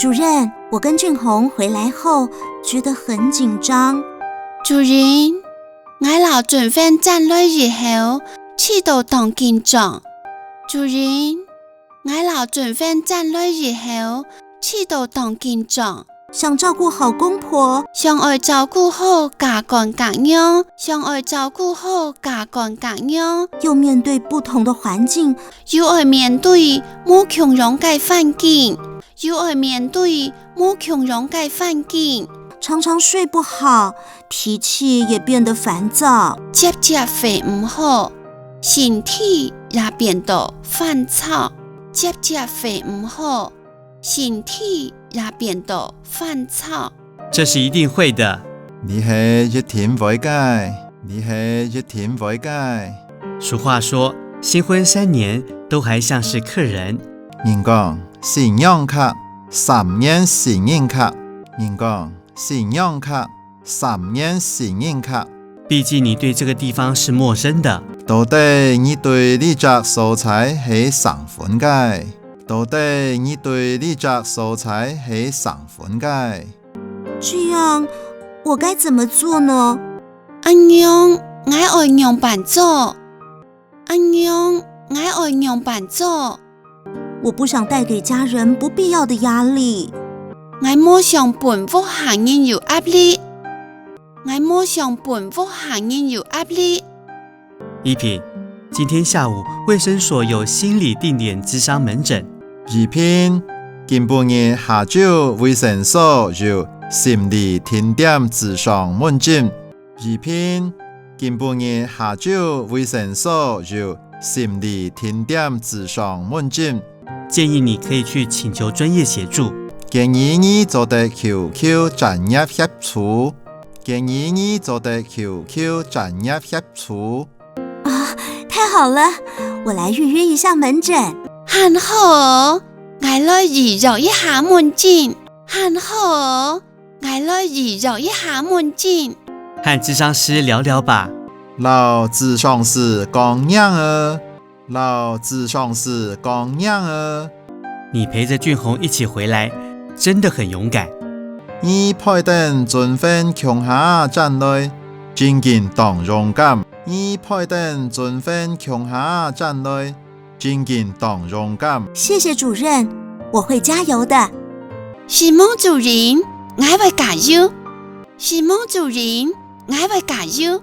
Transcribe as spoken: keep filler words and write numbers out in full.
主任，我跟俊宏回來後覺得很緊張。主任，𠊎摎俊宏轉來以後，試著當緊張。主任，𠊎摎俊宏轉來以後，試著當緊張。想照顧好公婆，想愛照顧好家官家娘，想愛照顧好家官家娘，又面對不同的環境，又愛面對無共樣个環境，又愛面對無共樣个環境，常常睡不好，脾氣也變得煩躁。輒輒睡毋好，性體也變到煩躁。輒輒睡毋好，性體也變到煩躁。這是一定會的。這係一定會个，這係一定會个。俗話說，新婚三年都還像是客人。人講，新娘客，三年新人客。人講，新娘客，三年新人客。畢竟你對這個地方是陌生的。到底你對這隻所在係生份个？到底你對這隻所在係生份个？這樣，我該怎麼做呢？恁樣，𠊎愛仰般做？恁樣，𠊎愛仰般做？我不想帶給家人不必要的壓力。𠊎無想分屋下人有壓力。𠊎無想分屋下人有壓力。怡萍，今天下午衛生所有心理定點諮商門診。怡萍，今晡日下晝衛生所有心理定點諮商門診。 怡萍，今晡日下晝衛生所有心理定點諮商門診。建議你可以去請求專業協助。建議你做得求求專業協助。建議你做得求求專業協助。啊，太好了，我來預約一下門診。恁好哦，𠊎來預約一下門診。恁好哦， 𠊎來預約一下門診。和諮商師聊聊吧。摎諮商師講兩句，摎諮商師講兩句。你陪著俊宏一起回來，真的很勇敢。你陪等俊宏共下轉來，正經當勇敢。你陪等俊宏共下轉來， 正經當勇敢。謝謝主任，我會加油的。承蒙主任，𠊎會加油。承蒙主任，𠊎會加油。